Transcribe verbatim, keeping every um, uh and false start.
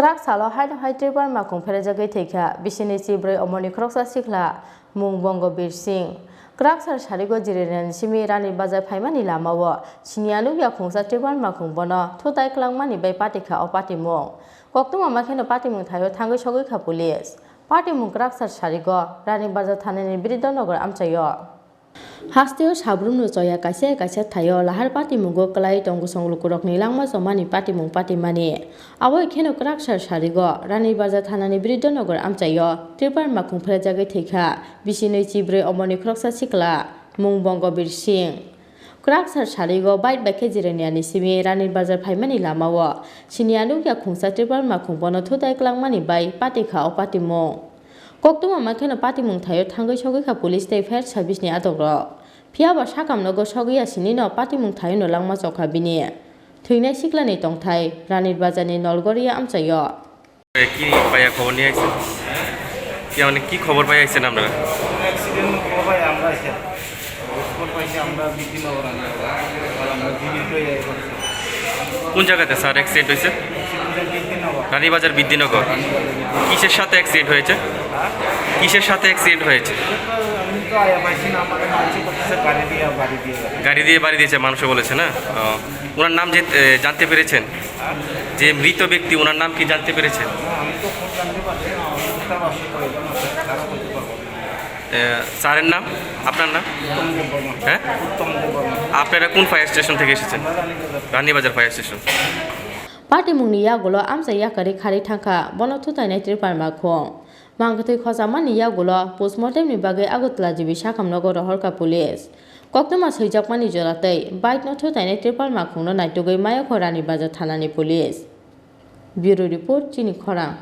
Kwrak salo haino hai tripal makhung pherejagwi thwikha bisini chibrwi omorni khoroksa sikla mung Bongo Bir Singh. Kwrak sal sarigo Jiraniani simi Rani Bazar phaimani lamao siniya nukya khungsa tripal makhung bono thutai kwlangmani bai patikha o patimung. Koktwma ma kheno patimung thaio thangwi sogwi kha police. Patimung kwrak sal sarigo Rani Bazar thanani Biridhanagar amchaio. Hasteo sabrumno choya kaisa kaisa thaio lahar patimungo kwlai tongo song lukurokni langma chomani patimung patimani. Abo kheno kwrak sal sarigo Rani Bazar thanani Biridhanagar amchaio tripal makhung pherejagwi thwikha bisini chibrwi omorni khoroksa sikla mung Bongo Bir Singh. Kwrak sal sarigo bike bai khe Jiraniani simi Rani Bazar phaimani lamao siniya nukya khungsa tripal makhung bono thutai kwlangmani bai patikha o patimung. Koktwma ma kheno patimung thaio thangwi sogwi kha police tei fire service ni atokrok. Phiya ba sakam nogo sogwi ya sinino patimung thaio no langma chokha bini. Thwinai siklani tongthai Rani Bazar ni Nolgoria amchaio. কি পাইয়া খবর নিয়ে আইছেন? কি মানে কি খবর পাইয়া আইছেন আপনারা? অ্যাক্সিডেন্ট খবর পাই আমরা এসে। খবর পাইছি আমরা বিদ্যুৎনগর আনি। আর আমরা জিবির লই যাই করছি। কোন জায়গাতে স্যার অ্যাক্সিডেন্ট হয়েছে? অ্যাক্সিডেন্ট হয়েছে বিদ্যুৎনগর। রানীবাজার বিদ্যুৎনগর। রানীবাজার বিদ্যুৎনগর। কিসের সাথে অ্যাক্সিডেন্ট হয়েছে? হ্যাঁ? কিসের সাথে অ্যাক্সিডেন্ট হয়েছে? এটা তো আমি তো আয়া পাইছি না, আমাকে মানছি করতেছে গাড়ি দিয়ে বাড়ি দিয়ে। গাড়ি দিয়ে বাড়ি দিয়েছে মানুষে বলেছে না? ও। ওনার নাম যে, এ, জানতে পেরেছেন? হ্যাঁ? যে মৃত ব্যক্তি, ওনার নাম কি জানতে পেরেছেন? না, আমি তো ফোন জানতে পারছি না, আমার তো তার বাসায় প্রয়োজন আছে, তারা বলতে পারবো না। এ, স্যারের নাম? আপনার নাম? উত্তম দেব বর্মন। হ্যাঁ? উত্তম দেব বর্মন। আপনারা কোন ফায়ার স্টেশন থেকে এসেছেন? আমরা Ranibazar. Ranibazar fire station. Patimungni yagulo amchai yakarwi kharwi thangkha bono thutainai tripal makhung. Mangkwthwi khochamani yagulo postmortemni bagwi Agartala G B sakhamnogo rohorkha police. Koktwma swijakmani jora tei bike no thutainai tripal makhungno naitugwi mayakho Rani Bazar thanani police. Bureau report, Chini Khorang.